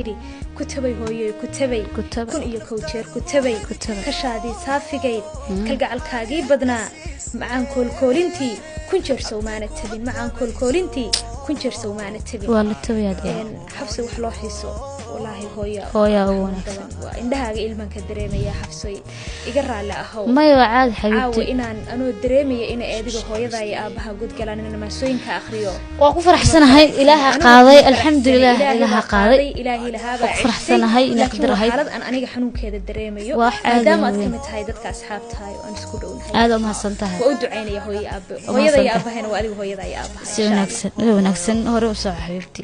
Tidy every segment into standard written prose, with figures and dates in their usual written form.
idhi ku tabay hooyoy, ku tabay Ku tabay. 1001 jeer ku tabay. Ku tabay. Kashaadii saafigayd, kalgacalkaagii badnaa, macaan koolkoolintii 1000 jeer sowmaana tabin, macaan koolkoolintii 1000 jeer sowmaana tabin. Waa la tabayaa dee. Xabsi wax loo xiiso walaahi hooya. Hooyaa ugu wanaagsan. Waa indhahaaga ilmanka dareemaya. Xabsoy, iga raalli ahow. Maya, waa caadi. Caawa xabiibti. Inaan anoo dareemaya inay adiga hooyada iyo aabaha gudgalaan inaan maasooyinka akhriyo. Waa ku faraxsanahay Ilaaha Anigu qaaday. ku Alxamdulilah. faraxsanay, Ilaaha baa qaaday. Ilaahay lahaabaa Waa ku faraxsanahay inay laakiin qadar waa ahayd. xaalad aan aniga xanuunkeeda dareemayo, Waa wax caadi maadaama aad weyn. kamid tahay dadka asxaabtahay oo aan isku dhownahay. Aad u mahadsan tahay. Waa u ducaynaya hooyo iyo aabe, hooyada iyo mahadsan tahay. aabahayna waa adiga hooyada iyo aabaha. Si wanaagsan, si wanaagsan, hore u soco xabiibti.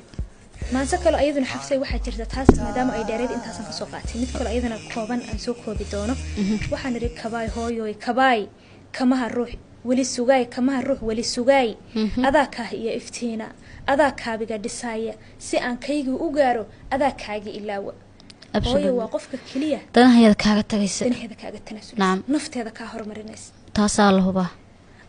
Maanse kaloo ayaduna Xafsay waxaa jirta, taas maadaama ay dheereed intaasan kasoo qaatay, mid kaloo ayaduna kooban aan soo koobi doono. Waxaan idhi kabaay hooyoy, kabaay kamaha ruux weli sugaay, kamaha ruux weli sugaay, adaa kaah iyo iftiina, adaa kaabiga dhisaaya, si aan kaygii u gaaro adaa kaagii ilaawa. Hooyo waa qofka keliya danaheeda kaaga tagaysa. Danaheeda kaaga tanaasuleysa, nafteeda kaa horumarinaysa. Taasaa la hubaa.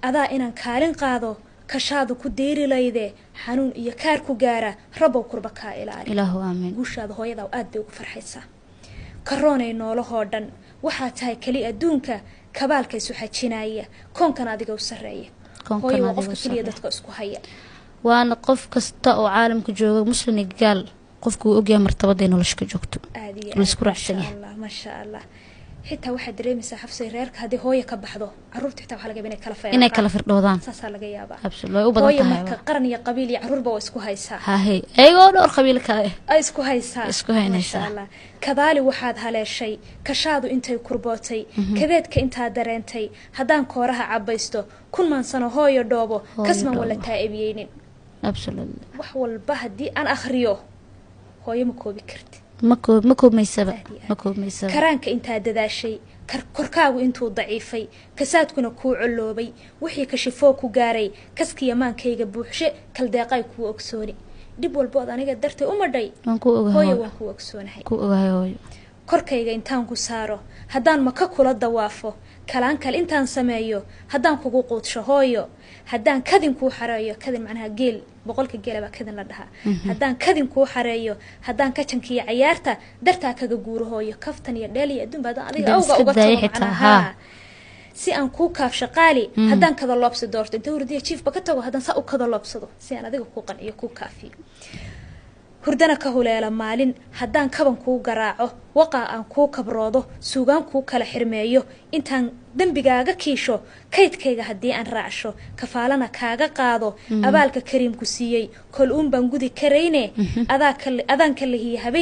Adaa inaan kaalin qaado kashaadu ku deyri layde, xanuun iyo kaar ku gaara rabow kurba kaa ilaali. Ilaahu aamiin. Guushaada hooyadaa aad bay ugu farxaysaa. Karoonay noolahoo dhan waxaa tahay keli adduunka kabaalka isu xajinaya, koonkan adiga u sarreeya. Koonkan Hooyo waa adiga qofka u keliya sarreeya. dadka isku haya. Waana qof kasta oo caalamka jooga, muslim iyo gaal, qofku uu ogyahay martabada ay nolosha ka joogto. Aad iyo La isku aad, raacsan masha yahay. Allah, masha Allah. Xitaa waxaad dareemaysaa Xafsay, reerka haddii hooyo ka baxdo, caruurta xitaa waxaa laga yaabaa inay kala inay kala firdhoodaan. Saasaa laga yaabaa. Absolutely, way u badan Hooyo tahay. marka qaran iyo qabiil iyo caruurba waa isku haysaa. Hahey, ayagoo dhowr qabiil kale ay isku haysaa. Isku haynaysaa. Masha Allah. Kadaali waxaad haleeshay kashaadu intay kurbootay, kadeedka intaad dareentay, haddaan kooraha cabaysto 1000 maansano hooyo dhoobo, Hooyo kasman dhoobo. wala taa'ibiyeynin. Wax walba haddii aan akhriyo hooyo ma koobi karti. Ma koobmaysaba. Aad iyo aad. Ma koobmaysaba. Karaanka intaad dadaashay, korkaagu intuu daciifay, kasaadkuna kuu colloobay, wixii kashifoo ku gaaray, kaskiya maankayga buuxshe, kaldeeqay kuu ogsooni, dhib walbood aniga dartay u madhay. Waan ku ogahay. Hooyo Hooyo. waan kuu ogsoonahay. Ku ogahay hooyo. Korkayga intaan ku saaro haddaan maka kula dawaafo, kalaan kale intaan sameeyo haddaan kugu quudsho hooyo, haddaan kadin kuu xareeyo, kadin macnaha geel, boqolka geela baa kadin la dhahaa, haddaan kadin kuu xareeyo, haddaan kajankiiyo cayaarta dartaa kaga guuro hooyo, kaftan iyo dheel iyo adduun ba haddaan adiga Haddaan awga iska uga daayo tago xitaa, macnaha. haa. Si aan kuu kaafsho qaali, haddaan kada loobsi doorto, inta hurdiya jiifba ka tago haddaan saa u kada loobsado si aan adiga kuu qanciyo kuu kaafiyo, hurdana ka huleela maalin haddaan kaban kuu garaaco, waqaa aan kuu kabroodo, suugaan kuu kala xirmeeyo, intaan dembigaaga kiisho, kaydkayga haddii aan raacsho, kafaalana kaaga qaado, abaalka kariimku siiyey kol uun baan gudi karayne, adaa adaan ka lahiye habeen.